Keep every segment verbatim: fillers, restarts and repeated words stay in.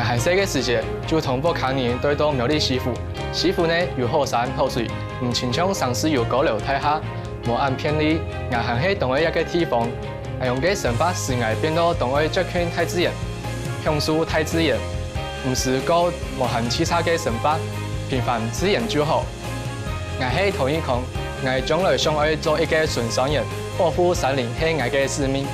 還細个時節，就同屋下人對到苗栗西湖。西湖呢有好山好水，毋親像城市有高樓大廈，無恁便利。𠊎還係當愛這个地方，恁樣个生活使𠊎變到當愛接近大自然，享受大自然，毋使過無閒洎杈个生活，平凡自然就好。𠊎係陶義康，𠊎將來想愛做一个巡山員，保護山林係𠊎个使命。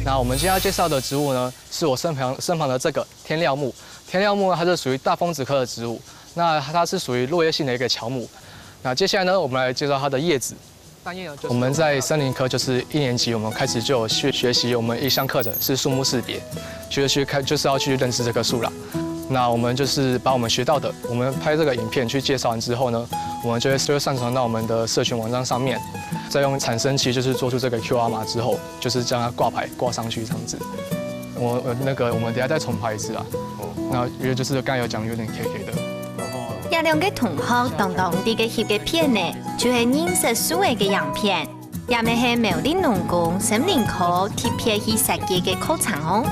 那我们今天要介绍的植物呢，是我身旁身旁的这个天料木。天料木呢，它是属于大风子科的植物，那它是属于落叶性的一个乔木。那接下来呢，我们来介绍它的叶子。我们在森林科就是一年级，我们开始就有学学习我们一项课程是树木识别，就是去看就是要去认识这棵树啦。那我们就是把我们学到的，我们拍这个影片去介绍完之后呢，我们就会就会上传到我们的社群网站上面，再用产生器就是做出这个 Q R 码之后，就是将它挂牌挂上去这样子。我我那个我们等一下再重拍一次啊。哦，那因为就是刚才有讲有点 K K 的。這兩个同學當當在該翕个片呢，就係認識樹仔个影片。這乜係苗栗農工森林科特別去設計个課程哦。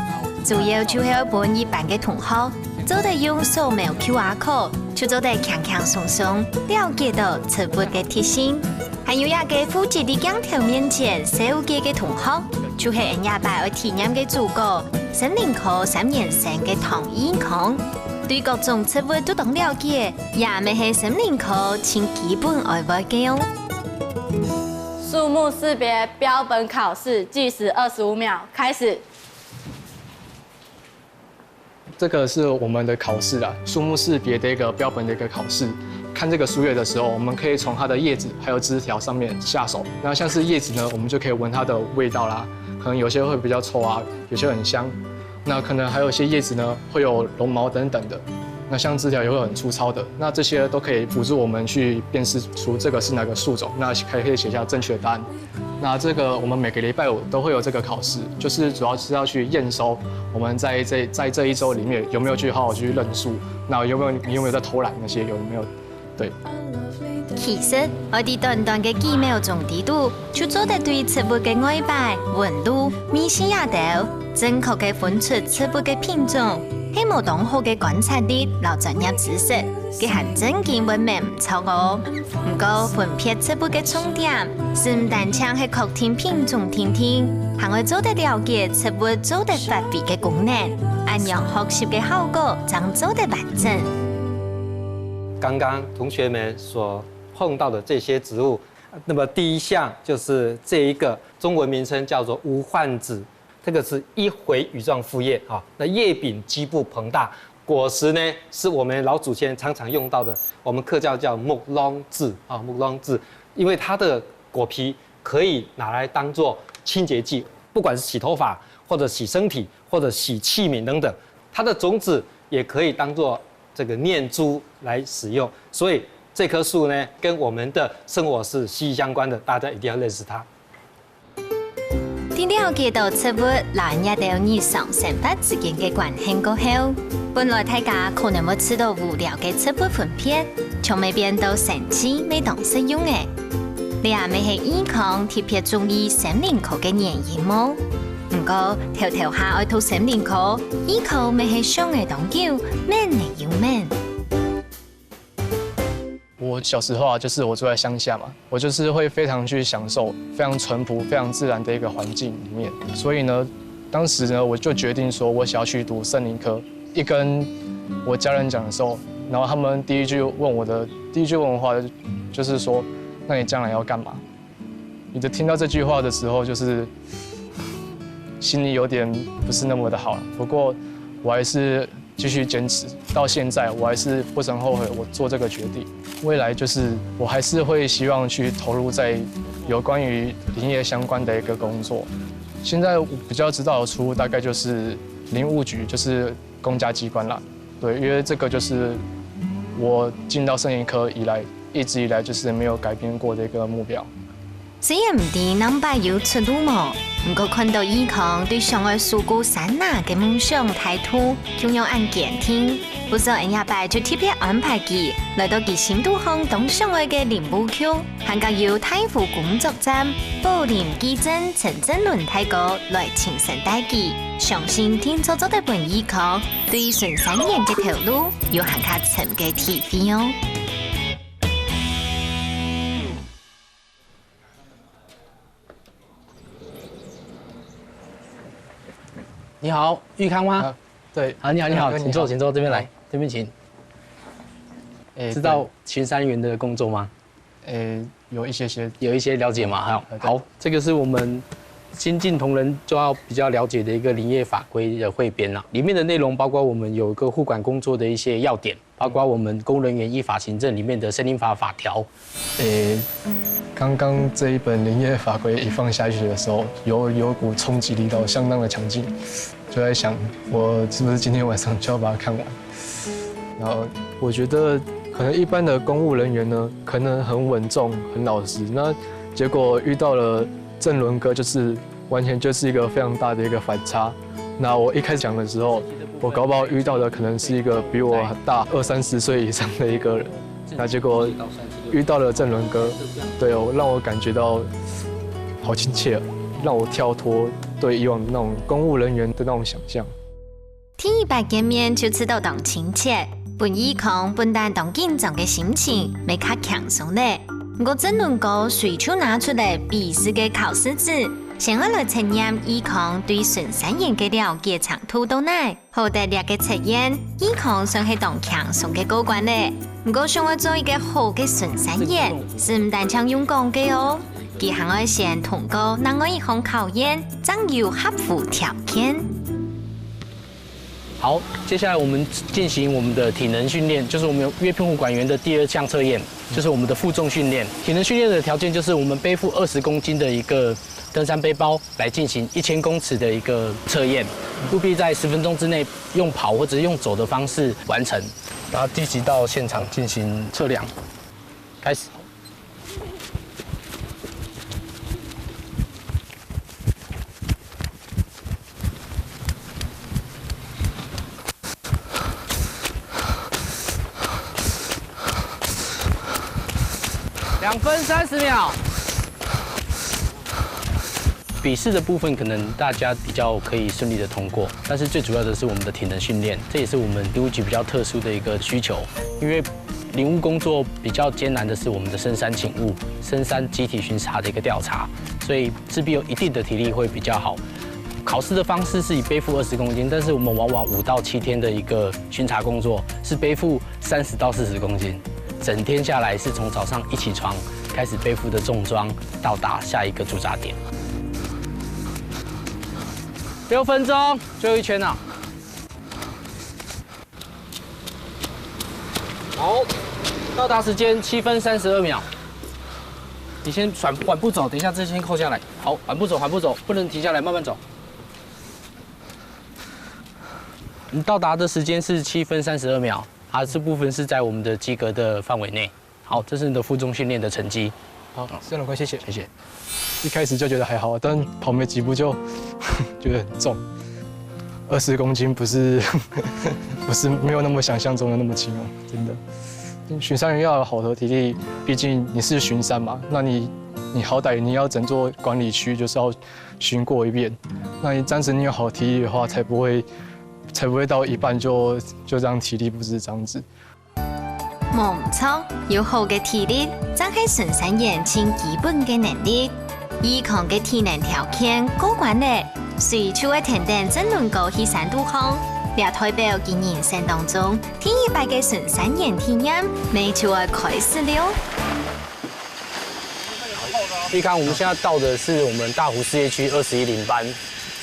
主要就係愛分一般个同學做得用掃描 Q R code，就做得輕輕鬆鬆了解到植物个特性。 還有一个負責在鏡頭面前紹介个同學，就係𠊎這擺愛體驗个主角，森林科三年生个唐義康。對各種植物都當了解，也乜係森林科盡基本愛會个哦。树木識別標本考試，計時二十五秒，開始。这个是我们的考试啦，树木识别的一个标本的一个考试。看这个树叶的时候，我们可以从它的叶子还有枝条上面下手。那像是叶子呢，我们就可以闻它的味道啦，可能有些会比较臭啊，有些很香。那可能还有一些叶子呢，会有绒毛等等的。那像枝条也会有很粗糙的，那这些都可以辅助我们去辨识出这个是哪个树种，那还可以写下正确的答案。那这个我们每个礼拜五都会有这个考试，就是主要是要去验收我们在这在这一周里面有没有去好好去认树，那有没有你有没有在偷懒那些有没有？对。其實，愛在短短个幾秒鐘底肚，就做得對植物个外擺、紋路、味緒這兜，正確个分出植物个品種，係無當好个觀察力摎專業知識，佢還真經會免毋著哦。毋過，分別植物个重點，係毋單淨係確定品種定定，還愛做得了解植物做得發揮个功能，恁樣學習个效果正做得完整。刚刚同学们所碰到的这些植物，那么第一项就是这一个中文名称叫做无患子，这个是一回羽状复叶啊。那叶柄基部膨大，果实呢是我们老祖先常常用到的，我们客家叫木榔子啊，木榔子，因为它的果皮可以拿来当做清洁剂，不管是洗头发或者洗身体或者洗器皿等等，它的种子也可以当做这个念珠来使用。所以这棵树呢，跟我们的生活是息息相关的，大家一定要认识它。在了解到植物摎𠊎兜日常生活之間个關係過後，本來大家可能會試著無聊个植物分別，像乜變到生趣乜當實用个。這乜係義康特別中意森林科个原因無？毋過，頭頭下愛讀森林科，義康乜係想了當久，愐了又愐。 我小时候啊，就是我住在乡下嘛，我就是会非常去享受非常淳朴、非常自然的一个环境里面。所以呢，当时呢，我就决定说我想要去读森林科。一跟我家人讲的时候，然后他们第一句问我的第一句问我的话就是说，那你将来要干嘛？你的听到这句话的时候，就是心里有点不是那么的好了。不过我还是继续坚持，到现在我还是不曾后悔我做这个决定。未来就是我还是会希望去投入在有关于林业相关的一个工作。现在我比较知道的出路大概就是林务局，就是公家机关啦。对，因为这个就是我进到森林科以来，一直以来就是没有改变过的一个目标。雖然毋知下擺有出路無，毋過看到一康對想愛守護山林个夢想態度，共樣恁堅定。故所𫣆這擺就特別安排佢來到佢心肚項當想愛个林務局，還加由大湖工作站、寶林技正陳正倫大哥來親身帶佢，相信定著做得分一康對巡山員个頭路有還較深个體會哦。 你好，玉康嗎？啊，對。啊，你好，你好，呃，请坐，你好。请坐，这边来，好。这边请。诶，知道巡山员的工作吗？对。诶，有一些些。有一些了解嘛，哈。呃，对。好，这个是我们新进同仁就要比较了解的一个林业法规的汇编啦。里面的内容包括我们有一个护管工作的一些要点， 包括我们公务人员依法行政里面的森林法法条。诶，刚刚这一本林业法规一放下去的时候，有，有股冲击力道相当的强劲，就在想，我是不是今天晚上就要把它看完？然后我觉得可能一般的公务人员呢，可能很稳重、很老实，那结果遇到了正伦哥，就是完全就是一个非常大的一个反差。那我一开始讲的时候，我搞不好遇到的可能是一个比我大二三十岁以上的一个人，那结果遇到了正伦哥，对，让我感觉到好亲切，让我跳脱对以往那种公务人员的那种想象。 第一擺見面就試著當親切，分一康本旦當緊張个心情乜較輕鬆咧。毋過正倫哥隨就拿出來筆試个考試紙，先愛來測驗一康對巡山員个了解程度到哪。好得這个測驗，一康算係當輕鬆个過關咧。毋過想愛做一个好个巡山員，係毋單淨用講个哦，佢還愛先通過另外一項考驗，正有合乎條件。 好，接下来我们进行我们的体能训练，就是我们约聘护管员的第二项测验，就是我们的负重训练。体能训练的条件就是我们背负二十公斤的一个登山背包来进行一千公尺的一个测验，务必在十分钟之内用跑或者是用走的方式完成。然后立即到现场进行测量，开始。 两分三十秒。笔试的部分可能大家比较可以顺利的通过，但是最主要的是我们的体能训练，这也是我们林务局比较特殊的一个需求，因为林务工作比较艰难的是我们的深山勤务、深山集体巡查的一个调查，所以势必有一定的体力会比较好。考试的方式是以背负二十公斤，但是我们往往五到七天的一个巡查工作是背负三十到四十公斤，整天下来是从早上一起床开始背负的重装，到达下一个驻扎点。六分钟，最后一圈了。 好，到达时间七分三十二秒。你先缓缓步走，等一下这先扣下来。好，缓步走，缓步走，不能停下来，慢慢走。你到达的时间是七分三十二秒，啊，这部分是在我们的及格的范围内。好，这是你的负重训练的成绩。好，孙老官，谢谢。谢谢。一开始就觉得还好，但跑没几步就觉得很重。二十公斤不是不是没有那么想象中的那么轻哦，真的。巡山员要有好的体力，毕竟你是巡山嘛，那你你好歹你要整座管理区就是要巡过一遍，那你这样子你有好体力的话，才不会才不会到一半就就这样体力不支这样子。 無毋著，有好个體力，正係巡山員盡基本个能力。以康个體能條件過關咧，隨就會跈等正倫哥去山肚項。這代表佢人生當中第一擺个巡山員體驗，乜就愛開始了。一康，我们现在到的是我们大湖事业区二十一林班，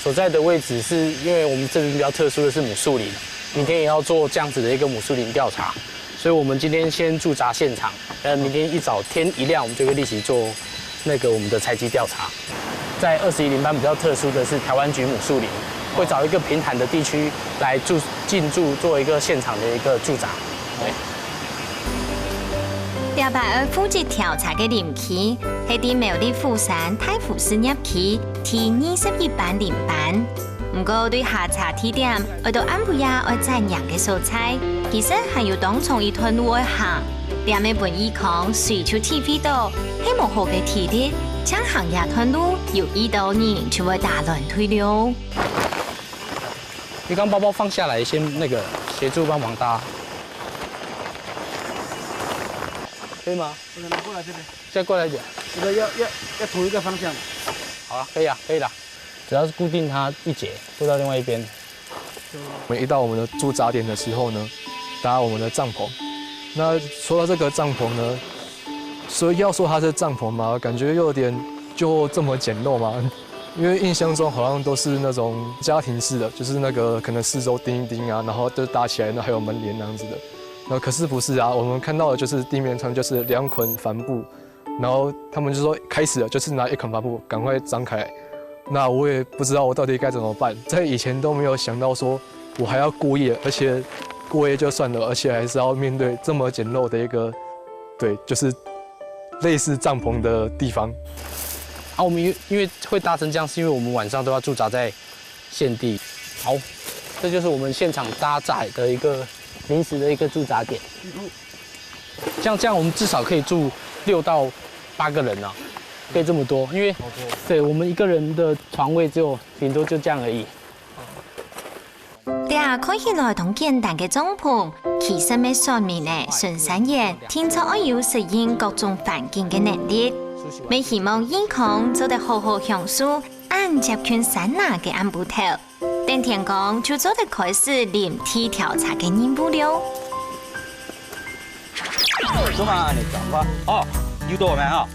所在的位置是因为我们这边比较特殊的是母树林，明天也要做这样子的一个母树林调查。 所以我们今天先驻扎现场，呃，明天一早天一亮，我们就会立即做那个我们的采集调查。在二十一林班比较特殊的是，台湾菊母树林会找一个平坦的地区来驻进驻做一个现场的一个驻扎。对。這擺愛負責調查个林區，係在苗栗虎山大湖實驗區第二十一班林班。毋過對下車地點，愛到暗晡夜愛轉營个所在，其實還有當長一段路愛行。這乜分一康隨就體會到，係無好个體力，淨行這段路，有幾多人就會打亂隊了。你剛包包放下來，先那個協助幫忙搭。可以嗎？我可能过来这边。再过来一点。这个要要要同一个方向。好了，可以啊，可以了。只要是固定它一节，过到另外一边。我们一到我们的驻扎点的时候呢，搭我们的帐篷。那说到这个帐篷呢，所以要说它是帐篷嘛，感觉又有点就这么简陋嘛。因为印象中好像都是那种家庭式的，就是那个可能四周钉一钉啊，然后就搭起来，那还有门帘那样子的。那可是不是啊？我们看到的就是地面上就是两捆帆布，然后他们就说开始了，就是拿一捆帆布赶快张开。那我也不知道我到底该怎么办，在以前都没有想到说我还要过夜，而且过夜就算了，而且还是要面对这么简陋的一个，对，就是类似帐篷的地方。啊，我们因因为会搭成这样，是因为我们晚上都要驻扎在现地。好，这就是我们现场搭载的一个临时的一个驻扎点。像这样，我们至少可以住六到八个人呢、可以这么多，因为对我们一个人的床位只有顶多就这样而已。 這看起來當簡單个帳篷，其實乜說明了巡山員定著愛有適應各種環境个能力。乜希望一康做得好好享受恁接近山林个暗晡頭，等天光就做得開始林地調查个任務了。 做麼个恁樣講話？哦，溜到無吼？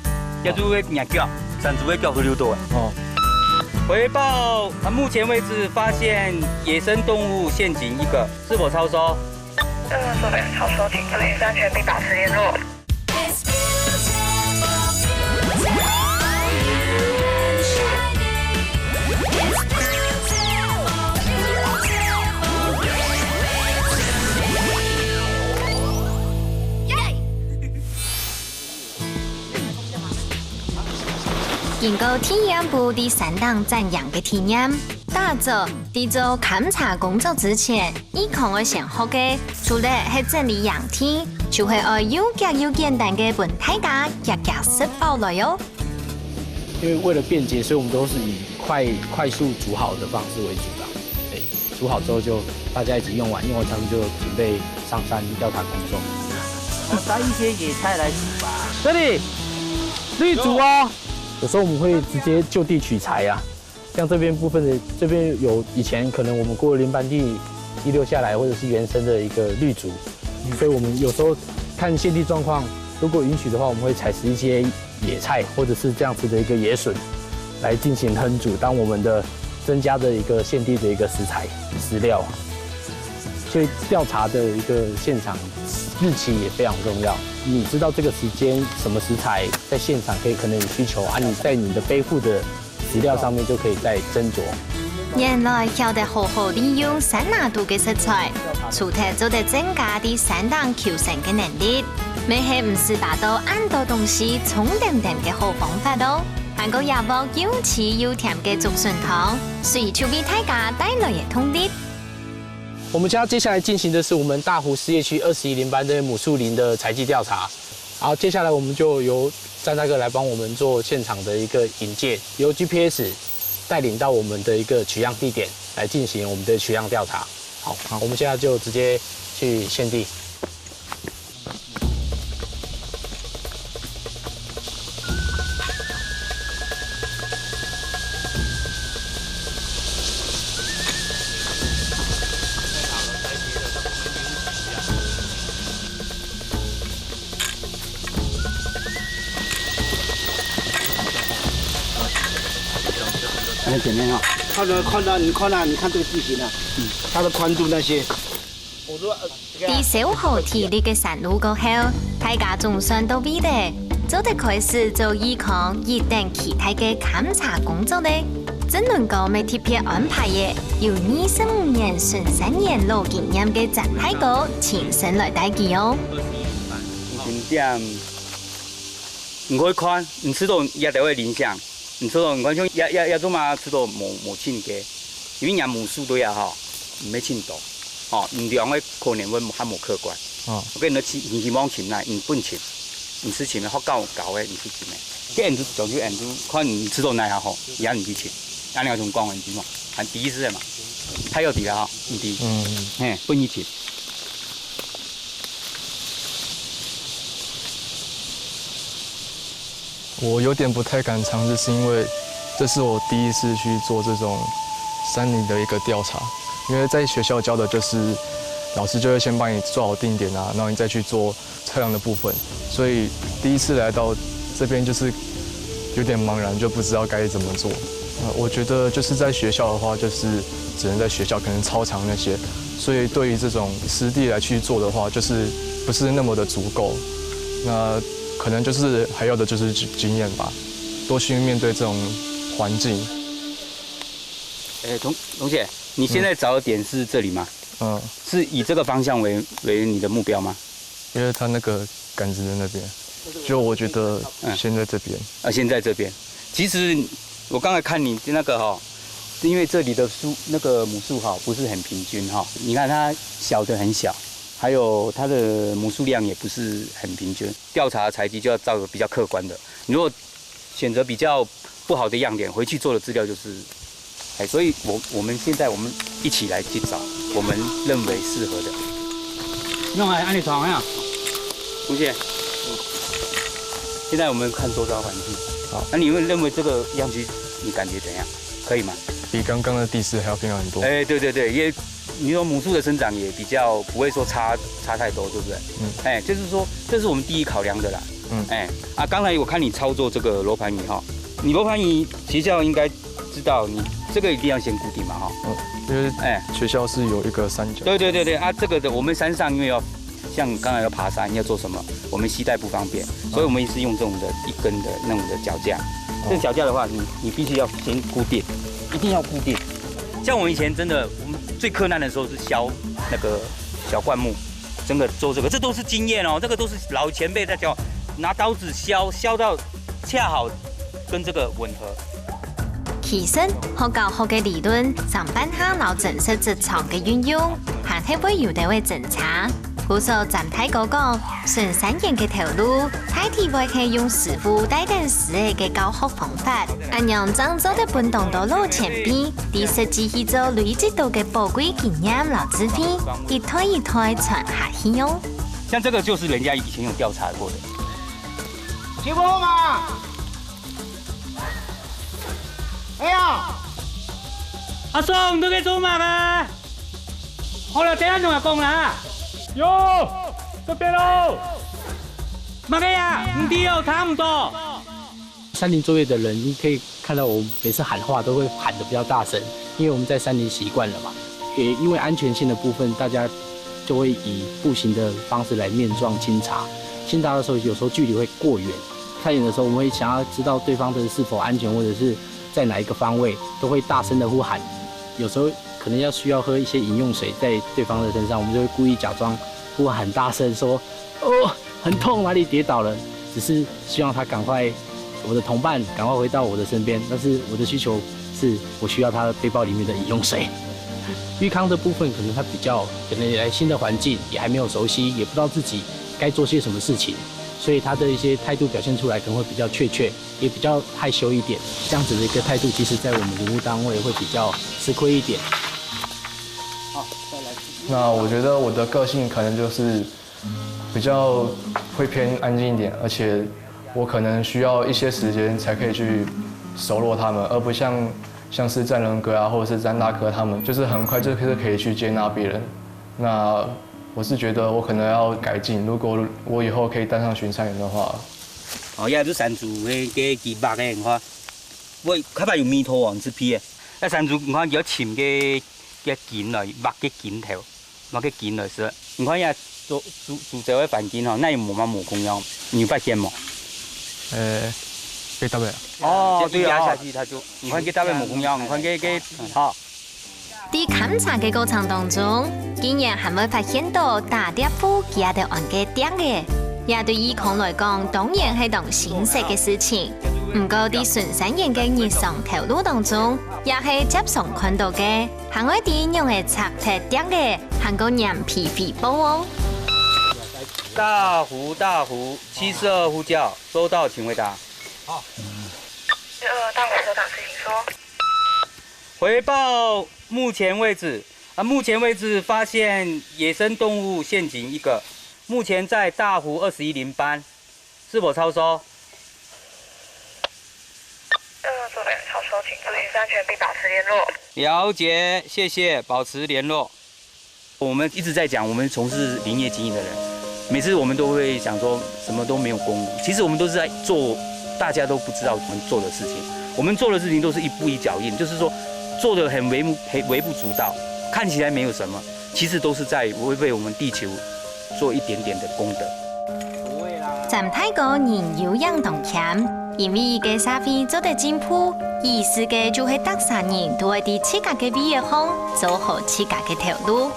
這隻个野狗，三隻个狗去溜到个。哦。回報，啊，目前為止發現野生動物陷阱一個，是否超收？呃，坐北超收，請注意安全並保持聯絡。經過第一步在山頂紮營个體驗，打早在做勘察工作之前，一康愛先學个，除了係整理營地，就係愛又遽又簡單个分大家遽遽食飽來哦。因為為了便捷，所以我們都是以快快速煮好的方式為主啦。對，煮好之後就大家一起用完，用完差不多就準備上山調查工作。我摘一些野菜來煮吧。這裡，綠竹哦。有時候我們會直接就地取材啊，像這邊部分的，這邊有以前可能我們過林班地遺留下來，或者是原生的一个綠竹，所以我們有時候看現地狀況，如果允許的話，我們會採食一些野菜或者是這樣子的一个野筍，來進行烹煮，當我們的增加的一个現地的一个食材食料。所以調查的一个現場日期也非常重要，你知道這個時間什麼食材在現場可以可能有需求啊，你在你的背負的食料上面就可以再斟酌。原來曉得好好利用山林肚个食材，除忒做得增加在山頂求生个能力，乜係毋使打到恁多東西重淰淰个好方法哦。還過這鑊又鮮又甜个竹筍湯，隨就為大家帶來个動力。我們家接下來進行的是我們大湖實驗區二十一林班的母樹林的採集調查。 好，接下來我們就由詹大哥來幫我們做現場的一個引介，由G P S帶領到我們的一個取樣地點來進行我們的取樣調查。好，好。我們現在就直接去現地。 那前面哈，看到看到你看啊，你看这个地形啊，嗯，它的宽度那些。我说，呃，在消耗體力个山路過後，大家總算到位了，做得開始做一康一等期待个勘察工作了。正論哥乜特別安排个，有二十五年巡山員老經驗个詹大哥親身來帶佢哦。五點你可以看，你試著這兜个影響，你試著，你看像這這這種嘛，試著無無清个，因為若母樹對啊吼，毋係清多，吼，你量个可能會較無客觀。哦，我跟你講，希希望清啦，你分清，你試清个，學校教个，你試清个，這樣子講就樣子，看你試著哪下好，也你去清，恁樣同講，你知嘛？還第一次个嘛，太有底了哈，你第一，嗯，嘿，分你清。我有点不太敢尝试，是因为这是我第一次去做这种山林的一个调查。因为在学校教的就是老师就会先帮你做好定点啊，然后你再去做测量的部分，所以第一次来到这边就是有点茫然，就不知道该怎么做。呃，我觉得就是在学校的话，就是只能在学校，可能操场那些，所以对于这种实地来去做的话，就是不是那么的足够。那可能就是还要的就是经验吧，多去面对这种环境。哎，同同学，你现在找的点是这里吗？嗯，是以这个方向为为你的目标吗？因为他那个杆子在那边，就我觉得先在这边。啊，先在这边。其实我刚才看你那个哈，因为这里的树那个母树哈不是很平均哈，你看它小的很小，还有它的母树量也不是很平均。调查采集就要照个比较客观的，你如果选择比较不好的样点，回去做的资料就是，哎，所以我我们现在我们一起来去找我们认为适合的。弄来按你床啊，同学，现在我们看周遭环境。好，那你们认为这个样区你感觉怎样？可以吗？比刚刚的地势还要平坦很多。哎，对对对，也你说母树的生长也比较不会说差差太多，对不对？嗯，哎，就是说这是我们第一考量的啦。嗯哎啊，刚才我看你操作这个罗盘仪哈，你罗盘仪学校应该知道，你这个一定要先固定嘛哈。嗯，因为哎，学校是有一个三角。对对对对啊，这个的我们山上因为要像刚才要爬山要做什么，我们携带不方便，所以我们是用这种的一根的那种的脚架。这个脚架的话，你你必须要先固定，一定要固定。像我们以前真的，我们最困难的时候是削那个小灌木，真的做这个，这都是经验哦，这个都是老前辈在教，拿刀子削，削到恰好跟这个吻合。其實，學校學个理論，上半下摎真實職場个運用，還係會有兜个爭差。故所詹大哥講，巡山員个頭路，大體會係用師傅帶等師仔个教學方法，恁樣正做得分當多老前輩，在實際去做累積到个寶貴經驗摎智慧，一代一代傳下去喲。像这个就是人家以前有调查过的，師傅好嘛？哎呀，阿松，你在做麼个？好了，等下同我講啦。有，这边喽。麼个呀？你知哦，差不多。山林作业的人，你可以看到我每次喊话都会喊得比较大声，因为我们在山林习惯了嘛。也因为安全性的部分，大家就会以步行的方式来面状清查。清查的时候，有时候距离会过远，太远的时候，我们会想要知道对方的是否安全，或者是在哪一个方位，都会大声的呼喊。有时候可能要需要喝一些饮用水在对方的身上，我们就会故意假装呼喊很大声说：“哦，很痛，哪里跌倒了？”只是希望他赶快，我的同伴赶快回到我的身边。但是我的需求是我需要他背包里面的饮用水。玉康的部分可能他比较可能来新的环境，也还没有熟悉，也不知道自己该做些什么事情，所以他的一些态度表现出来可能会比较怯怯，也比较害羞一点。这样子的一个态度，其实在我们林务单位会比较吃亏一点。那我觉得我的个性可能就是比较会偏安静一点，而且我可能需要一些时间才可以去熟络他们，而不像像是战龙哥啊，或者是詹大哥他们，就是很快就是可以去接纳别人。那我是觉得我可能要改进，如果我以后可以当上巡山员的话。哦，也就山猪个个鸡肉个，你看，喂，较白有味道哦，你吃皮个。那山猪，你看，你要请个个筋来，肉个筋头。 拿个筋来食。你看呀，周周周遭个环境吼，哪有無嘛無共樣，你有發現無？呃，被打败了。哦，对啊，下去它就，你看佢打敗無共樣，你看佢佢，哈。在勘察个过程当中，竟然还會發現到打獵戶佢兜安个釘仔。這對義康來講，當然係當新鮮个事情。毋過，在巡山員个日常頭路當中，也係輒常看到个，還愛知仰仔拆忒竹仔，還過黏皮回報哦。大湖，大湖，七四二呼叫，收到，請回答。呃，大湖所长，事情说。回报目前为止，啊，目前为止发现野生动物陷阱一个，目前在大湖二十一零班，是否抄收？呃，做得抄收，请注意安全并保持联络。了解，谢谢，保持联络。我们一直在讲，我们从事林业经营的人，每次我们都会想说什么都没有功劳，其实我们都是在做大家都不知道我们做的事情。我们做的事情都是一步一脚印，就是说做的很微不很微不足道，看起来没有什么，其实都是在为为我们地球做一点点的功德。詹大哥人有影當強，因為个社會做得進步，意思个就係逐儕人都愛在自家个位仔項做好自家个頭路。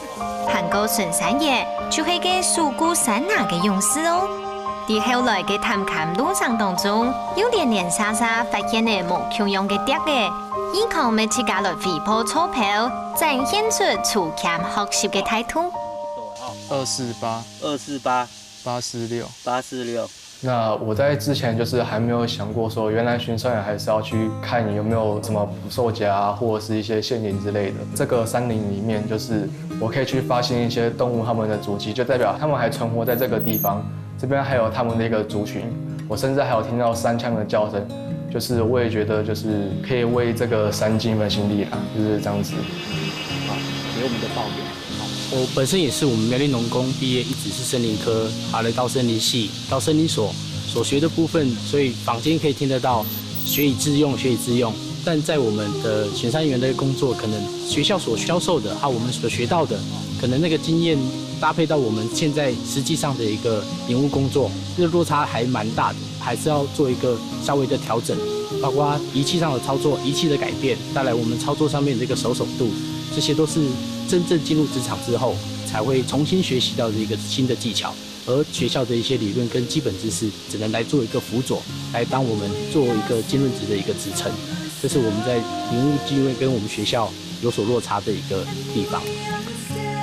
還過巡山員就係个守護山林个勇士哦。在後來个探勘路程當中，又連連續續發現了無共樣个竹仔，義康乜自家來回報坐標，展現出求強學習个態度。二四八二四八八四六。八四六。那我在之前就是还没有想过说，原来巡山员还是要去看有没有什么捕兽夹啊，或者是一些陷阱之类的。这个山林里面，就是我可以去发现一些动物它们的足迹，就代表它们还存活在这个地方。这边还有它们的一个族群，我甚至还有听到山羌的叫声，就是我也觉得就是可以为这个山尽一份心力啦，就是这样子。给我们的报表。我本身也是我们苗栗农工毕业，一直是森林科，后来到森林系，到森林所所学的部分，所以坊间可以听得到学以致用，学以致用。但在我们的巡山员的工作，可能学校所教授的，还有我们所学到的，可能那个经验搭配到我们现在实际上的一个林务工作，这个落差还蛮大的，还是要做一个稍微的调整，包括仪器上的操作、仪器的改变，带来我们操作上面的一个熟手度，这些都是真正进入职场之后才会重新学习到的一个新的技巧。而学校的一些理论跟基本知识，只能来做一个辅佐，来当我们做一个经论值的一个支撑。这是我们在林务技术跟我们学校有所落差的一个地方。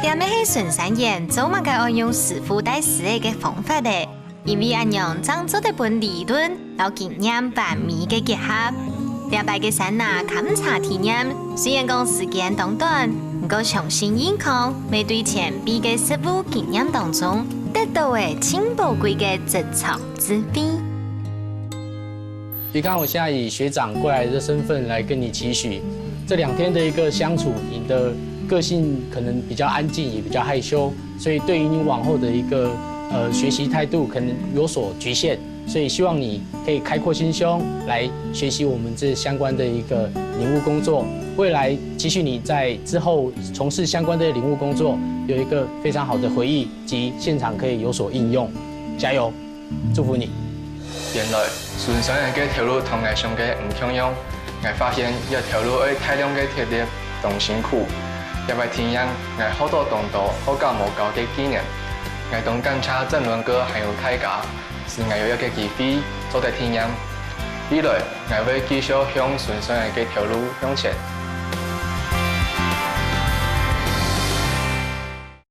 這乜係巡山員做麼个愛用師傅帶師仔个方法呢？因為恁樣正做得分理論摎經驗完美个結合。這擺个山林勘查體驗，雖然講時間當短，毋過相信義康乜對前輩个實務經驗當中，得到了盡寶貴个職場智慧。一剛我现在以学长过来的身份来跟你期许，这两天的一个相处，你的个性可能比较安静，也比较害羞，所以对于你往后的一个呃学习态度可能有所局限，所以希望你可以开阔心胸来学习我们这相关的一个领悟工作。未来期许你在之后从事相关的领悟工作有一个非常好的回忆及现场可以有所应用，加油！ 祝福你。原來巡山員个頭路同𠊎想个毋共樣。𠊎發現這頭路愛大量个體力同辛苦。這擺體驗，𠊎學到當多學校無教个技能。𠊎當感謝正倫哥還有大家，使𠊎有一個機會做得體驗。未來，𠊎會繼續向巡山員个頭路向前。